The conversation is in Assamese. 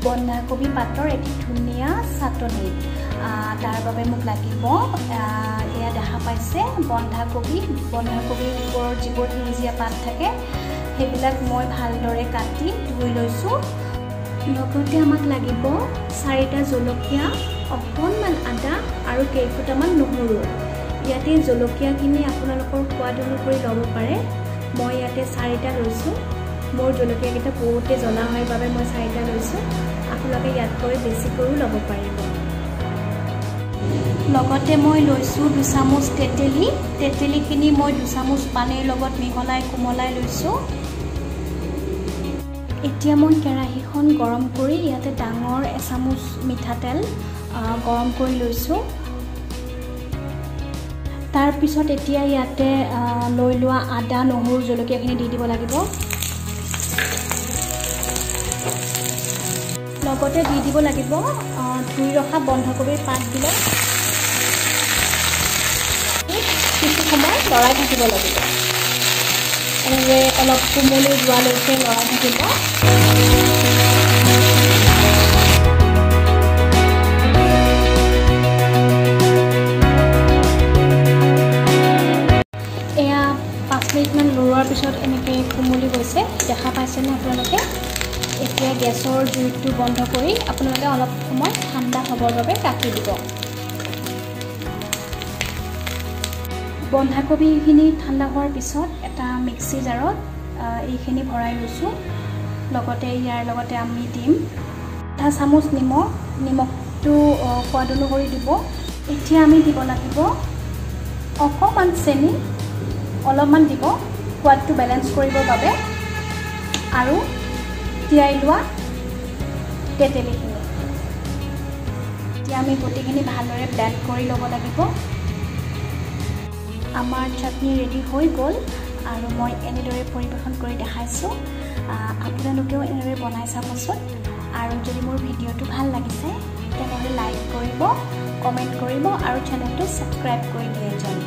বন্ধাকবি পাতৰ এটি ধুনীয়া চাটনি। তাৰ বাবে মোক লাগিব এয়া দেখা পাইছে বন্ধাকবি। বন্ধাকবিৰ ওপৰত যিবোৰ সেউজীয়া পাত থাকে সেইবিলাক মই ভালদৰে কাটি ধুই লৈছোঁ। লগতে আমাক লাগিব 4টা জলকীয়া, অকণমান আদা আৰু কেইফুটামান নহৰু। ইয়াতে জলকীয়াখিনি আপোনালোকৰ সোৱাদ অনুসৰি ল'ব পাৰে। মই ইয়াতে 4টা লৈছোঁ। মোৰ জলকীয়াকেইটা বহুতে জ্বলা হয় বাবে মই 4টা লৈছোঁ। আপোনালোকে ইয়াতকৈ বেছিকৈও ল'ব পাৰিব। লগতে মই লৈছোঁ 2 চামুচ তেতেলী। তেতেলীখিনি মই 2 চামুচ পানীৰ লগত মিহলাই কোমলাই লৈছোঁ। এতিয়া মই কেৰাহীখন গৰম কৰি ইয়াতে ডাঙৰ এচামুচ মিঠাতেল গৰম কৰি লৈছোঁ। তাৰপিছত এতিয়া ইয়াতে লৈ লোৱা আদা, নহৰু, জলকীয়াখিনি দি দিব লাগিব। লগতে দি দিব লাগিব ধুই ৰখা বন্ধাকবিৰ পাতবিলাক। কিছু সময় লৰাই থাকিব লাগিব। এনেদৰে অলপ কোমলি যোৱালৈকে লৰাই থাকিব। এয়া 5 মিনিটমান লৰোৱাৰ পিছত এনেকৈ কোমলি গৈছে, দেখা পাইছেনে আপোনালোকে? এতিয়া গেছৰ জুইটো বন্ধ কৰি আপোনালোকে অলপ সময় ঠাণ্ডা হ'বৰ বাবে ৰাখি দিব। বন্ধাকবিখিনি ঠাণ্ডা হোৱাৰ পিছত এটা মিক্সি জাৰত এইখিনি ভৰাই লৈছোঁ। লগতে ইয়াৰ লগতে আমি দিম আধা চামুচ নিমখ। নিমখটো সোৱাদ অনুসৰি দিব। এতিয়া আমি দিব লাগিব অকণমান চেনি, অলপমান দিব সোৱাদটো বেলেঞ্চ কৰিবৰ বাবে, আৰু তিয়াই লোৱা তেতেলীখিনি। এতিয়া আমি গোটেইখিনি ভালদৰে ব্লেণ্ড কৰি ল'ব লাগিব। আমাৰ চাটনি ৰেডি হৈ গ'ল আৰু মই এনেদৰে পৰিৱেশন কৰি দেখাইছোঁ। আপোনালোকেও এনেদৰে বনাই চাবচোন। আৰু যদি মোৰ ভিডিঅ'টো ভাল লাগিছে তেনেহ'লে লাইক কৰিব, কমেণ্ট কৰিব আৰু চেনেলটো ছাবস্ক্ৰাইব কৰি দিয়ে যেন।